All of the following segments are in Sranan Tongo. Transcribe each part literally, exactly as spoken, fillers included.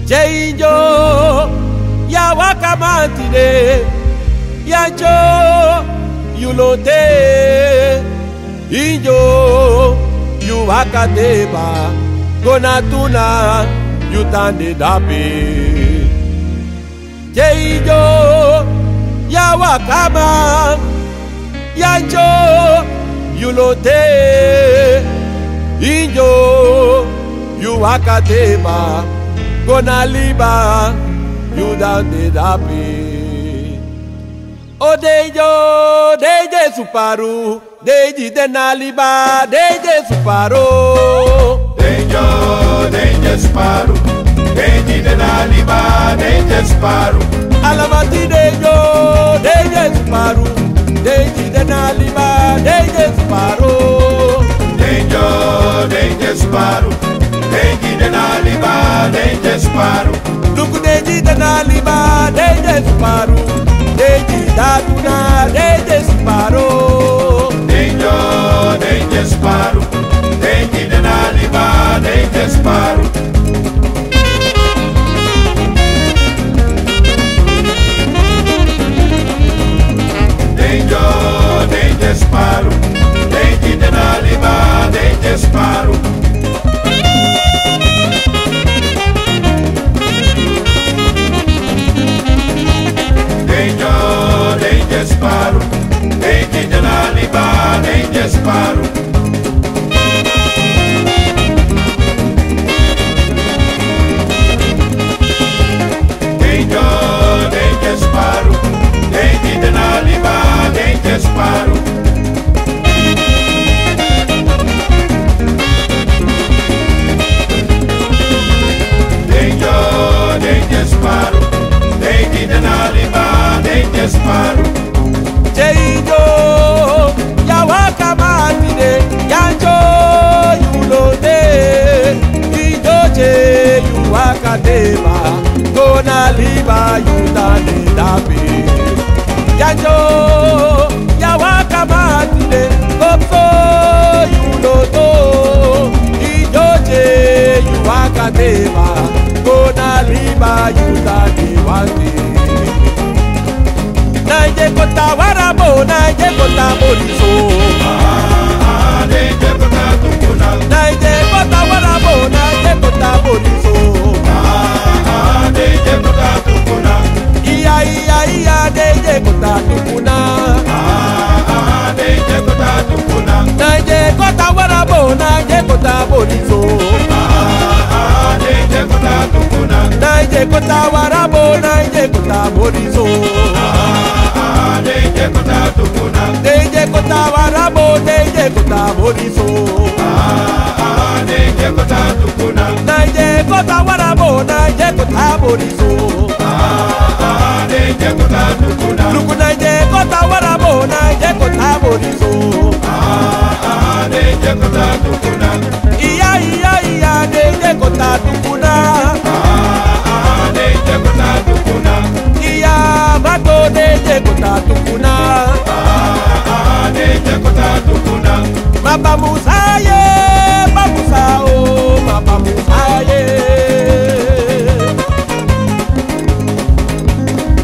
Te injo, yu a waka man tide, yancho, yu lote. Injo, yu waka teba, go na tuna, yu tan de dape. Te injo, yu a waka man, yancho, yu lote. Injo, yu waka teba, go na liba, yu tan de dape. O dei dyo, dei dye suparu, dei dyi de na liba, dei dye suparu. Dei dyo, dei dye suparu, dei dyi de na liba, dei dye suparu. Alamati dei dyo, dei dye suparu, dei dyi de na liba, dei dye suparu. Dei dyo, dei dye suparu, dei dyi de na liba, dei dye suparu. Luku dei dyi de na liba, dei dye suparu. Dei dyi da tuna, dei dye suparu. Dei dyo, dei dye suparu. Dei dyi de na liba, dei dye suparu. Dei dyo, dei dye suparu. Dei dyi de na liba, dei dye suparu. Dei dyo, dei dye suparu, dei dyi de na liba, dei dye suparu. Dei dyo, dei dye suparu, dei dyi de na liba, dei dye suparu. Dei dyo, dei dye suparu, dei dyi de na liba, dei dye suparu. Te injo, yu a waka man tide, yancho, yu lote. Injo, te yu waka teba, go na liba, yu tan de dape. Yancho, yu a waka man tide, kopso, yu loto. Injo, te yu waka teba, go na liba, yu tan de wanti. Na inde kota warabo, na inde kota boriso. Ah, ah, na inde kota tukuna. Na inde kota warabo, na inde kota boriso. Ah, ah, na inde kota tukuna. Iya, iya, iya, na inde kota tukuna. Ah, ah, na inde kota tukuna. Na inde kota warabo, na inde kota boriso. Ah, ah, na inde kota tukuna. Na inde kota warabo, na inde kota boriso. Ah, ah, na inde kota tukuna. Na inde kota warabo, na inde kota boriso. Ah, ah, na inde kota tukuna. Na inde kota warabo, na inde kota boriso. Ah, ah, na inde kota tukuna. Luku na inde kota warabo, na inde kota boriso. Ah, ah, na inde kota tukuna. Iya, iya, iya, na inde kota tukuna. Ah, ah, na inde kota tukuna. Iya, mato na inde kota tukuna. Ah, ah, na inde kota tukuna. Ma bamusa ye, bamusa o, ma bamusa ye.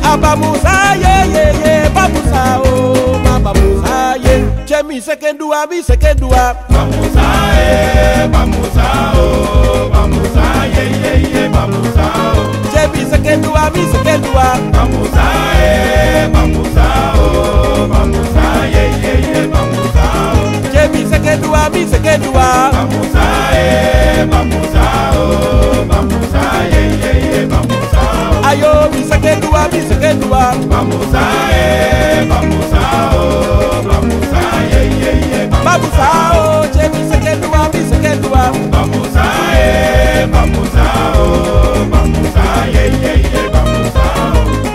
A bamusa ye, ye, ye, bamusa o, ma bamusa ye. Te mi sekendu a, mi sekendu a. Bamusa e, bamusa o, bamusa ye, ye, ye, bamusa o. Te mi sekendu a, mi sekendu a. Bamusa e, bamusa o, bamusa ye, ye, ye, bamusa o. Te mi sekendu a, mi sekendu a. Bamusa e, bamusa o, bamusa ye, ye, ye, bamusa o. Ayo, mi sekendu a, mi sekendu a. Bamusa e, bamusa o, bamusa ye, ye, ye, bamusa o. Bamusa o, te mi sekendu a, mi sekendu a. Bamusa e, bamusa o, bamusa ye, ye, ye, bamusa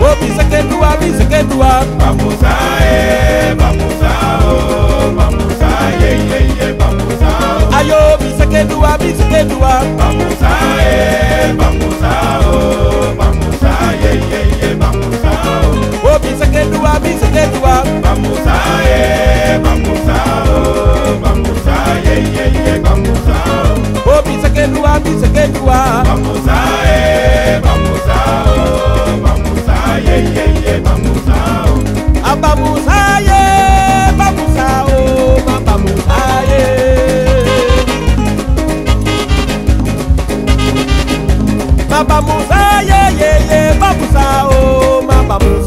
o. O mi sekendu a, mi sekendu a. Bamusa e, bamusa o, bamusa ye, ye, ye, bamusa o. Ayo, mi sekendu a, mi sekendu a. Bamusa e, bamusa o, bamusa ye, ye, ye, bamusa o. O mi sekendu a, mi sekendu a. Bamusa e, bamusa o, bamusa ye, ye, ye, bamusa o. O mi sekendu a, mi sekendu a. Bamusa e, Sa ye ye ye babu sa o ma babu